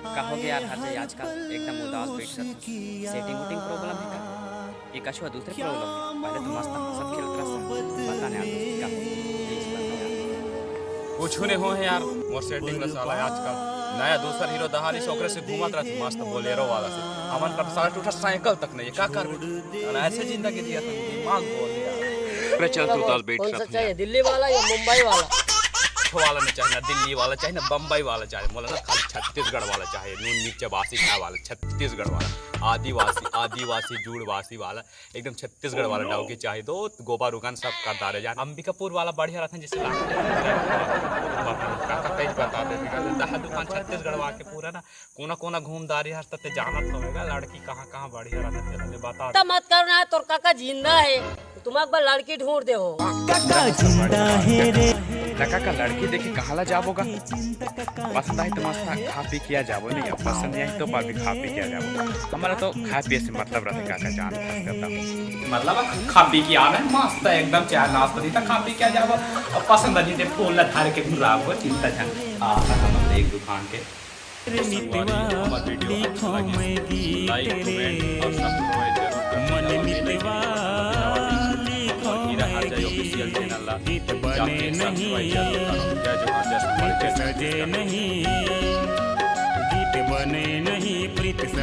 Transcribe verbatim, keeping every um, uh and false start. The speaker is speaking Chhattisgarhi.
का हो गया यार, हर जगह आजकल एकदम उदास बैठ रहा। सेटिंग वोटिंग प्रॉब्लम है का? ये कछुआ दूसरे प्रॉब्लम है। पहले तो मस्त हंसत खेलत रहा, पता नहीं यार दोस्त, का हो गया? प्लीज बता यार। कुछ नहीं हो है यार, मोर सेटिंग ला साला आजकल नया दूसर हीरो दहाली से ओकरे से घूमत रहते, मस्त बोलेरो वाला से। हमन कर साला टूटा साइकिल तक नहीं है, का करबे? और ऐसे जिंदगी जिया था, दिमाग बोल यार। अरे चल तू उदास बैठ कौन सा रहा चाहिए, दिल्ली वाला या मुंबई वाला? वाला नहीं चाहिए ना, दिल्ली वाला चाहिए ना, बम्बई वाला चाहिए, मोला ना खाली छत्तीसगढ़ वाला चाहिए, नून मिर्चा बासी खाए वाला, छत्तीसगढ़ वाला, आदिवासी, आदिवासी जूड़वासी वाला, एकदम छत्तीसगढ़ वाला डौकी चाहिए। दो गोबर उगन सब कर डारे जान। अंबिकापुर वाला बढ़िया रहता है, जैसे लागते हैं। काका तेज बता दे, दहा दुकान छत्तीसगढ़ वाला के पूरा ना कोना कोना घूम डारे हस, त ते जानत होवेगा लड़की कहाँ कहाँ बढ़िया रहता है, ते बता दे। त मत कर ना, तोर काका जिंदा है, तुम एक बार लड़की ढूंढ दे हो। काका जिंदा है रे। काका का लड़की देखे कहाँ ला जाबो गा? पसंद आई तो मस्त खा पी किया जाबो, नहीं अब पसंद नहीं आई तो बाद में खा पी किया जाबो। हमारा तो खा पिए से मतलब रहते काका, जान खर्च करता हूँ। मतलब खा पी के आना है मस्त एकदम, चाय नाश्ता दी था, खा पी किया जाबो। अब पसंद आ जीते फूल ला धार के घुराबो, चिंता जान। आ, हम एक दुकान के संगवारी हो, हमर वीडियो अच्छा लगे, लाइक, कमेंट और सब्सक्राइब जरूर कर दीजिए। और हीरा हर जाए ऑफिशियल चैनल ला जाके सब्सक्राइब जरूर करो। जय जोहार, जय संगवारी, जय छत्तीसगढ़।